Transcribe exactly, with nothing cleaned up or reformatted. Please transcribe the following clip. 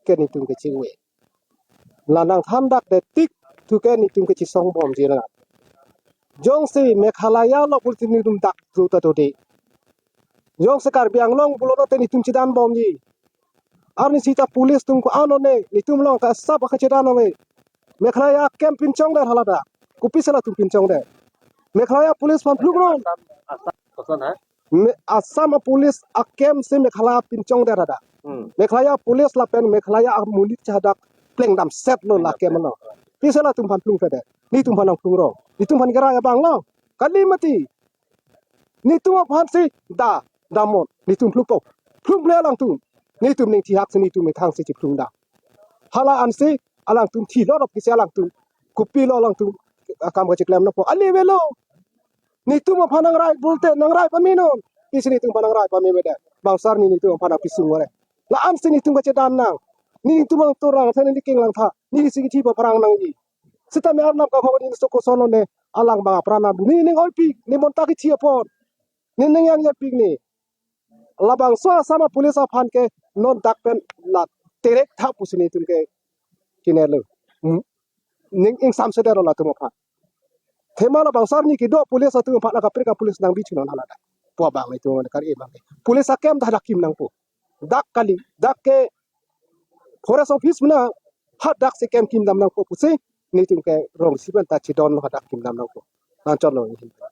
ke netum kechingve. La nangthan dak de tik thu ke netum kechesong bomji na. Jongsi Meghalaya lo pulote netum dak do ta do de. Jongsi Karbi Anglong pulote netum chedan bomji. Arni sita police atum ko-an one, netum along ke asap akechedan ave. Meghalaya akem pinchongdet hala dak. Kopisi latum pinchongdet? Meghalaya police aphan phlung rong. Koson ha? Me-, Assam a police akem si Meghalaya pinchongdet hala dak. Hmm. Meghalaya police lapen Meghalaya amonit cha dak plengdam set lo la akem lo. Pisi latum aphan phlungkledet? Netum aphan nangphlung rong. Netum aphan kerai abang lo. Kali mati. Netum aphan si da, damnon. Netum phlungpo. Phlungkle alangtum. Netum ning thihak si netum methang si chiphlung da. Hala ansi alangtum thilorop kisi alangtum. Kopilo alangtum akam kacheklem nangpo? Ale avelo. Netum aphan nangrai pulote nangrai pame non. Pisi netum aphan nangrai pame mede? Bang sar ni netum aphan nangpisung ore. La ansi netum kachedan nang. Netum ang turang sa ni king langtha. Neli si kithi aphrang nangji. Sitame Arnam kehok ni so koson ne alang bang apran abu. Nening oipik, ne bonta kithi apot. Nening yang yapik ne. Labangso Assam a police aphan ke non dak pen la terek tha pusi netum ke kinelo. Hmm. Ning ingsamsedet latum aphan. Thema labang sar ni kedo police atum aphan, la kaprek a police nangbi chunon hala dak. Po abang netum kar-e abang ke. Police akem dak dak kim nangpo. Dak kali, dak ke forest office mena hadak si kem kimdam nangpo pusi netum ke rong siben ta chedon lo, hadak kimdam nangpo. Nangchotlo.